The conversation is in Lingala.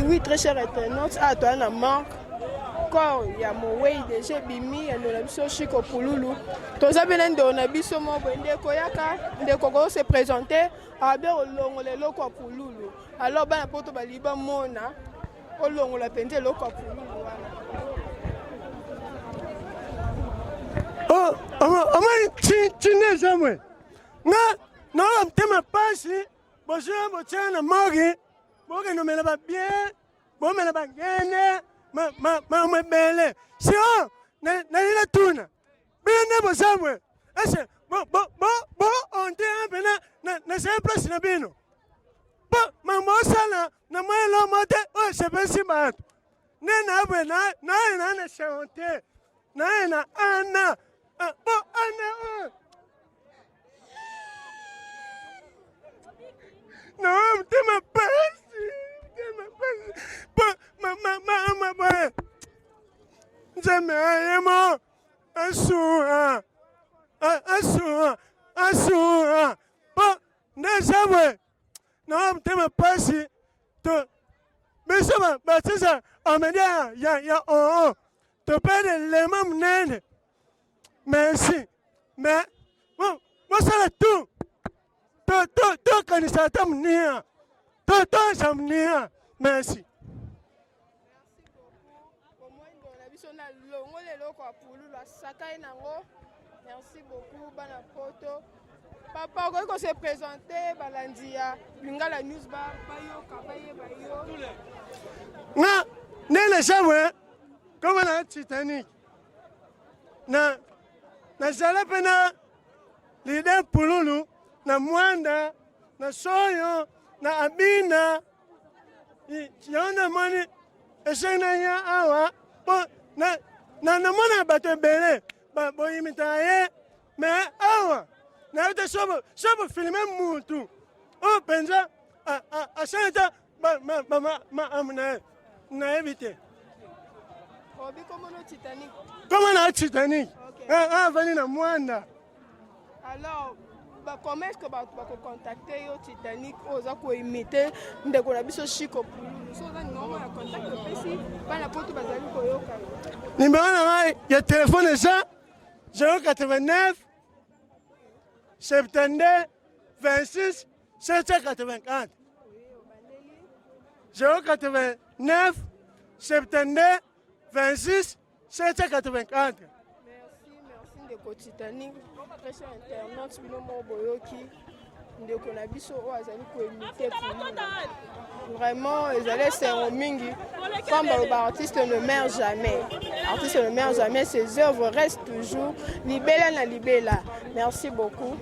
Oui, oui, très cher internaute, ah, toi, na manque. Corps ya mowei deja ebimi ya ndeko na biso Chico Pululu. Toza mpe na ndeko na biso moko boye ndeko yaka ndeko ko se présenter abe olongola eloko ya pululu. Alors bana poto balingi bamona olongola mpenza eloko ya pululu wana. Oh, omoni tine eza mwe nga naoka motema mpasi bozwa botia na morgue bokende omela babie bomela bangene makambo ebele sio nali natuna bino nde boza bwe ese bo onte mpena nasala place na bino mpo mambo osala na mwa elomo te oyo esepesi bato nde na boye naye na na chante naye na ana mpo ana oyo na motema pasi motema pasi mpo mama boye nzambe ayemo asuha asuha asuha mpo nde eza boye na motema pasi to biso batisa amedia ya ya oo topede lema monene merci mais bosala tout tokanisa ata monia totosa monia merci biso na longola eloko ya pululu asaka ye nango merci beaucoup bana poto papa okoki kose présente balandi ya lingala news bayoka bayeba yo nga nde naza boye koma na titanic na nazala mpe na leader pululu na mwanda na soyo na abina yango namoni esengi na ya awa mpo namona bato ebele boyimitaka ye me awa nayebi te so bofilme mutu oyo mpenza asali ta makambo na ye nayebi te kombo na titanic avandi na mwanda alors comment est-ce que bato bakocontacte yo titanic oyo oza koimite ndeko na biso chico pululu so oza nimero ya contact opesi bana poto bazali koyoka yo nimero na ngai ya telefone eza 089 72 26 784 089 72 26 784 Merci, merci ndeko Titanic. Très cher internaute, bino moko boyoki ndeko na biso oyo azali koimite vraiment ezali esengo mingi comme baloba artiste ne meurt jamais artiste ne meurt jamais ses œuvres restent toujours libela na libela merci beaucoup.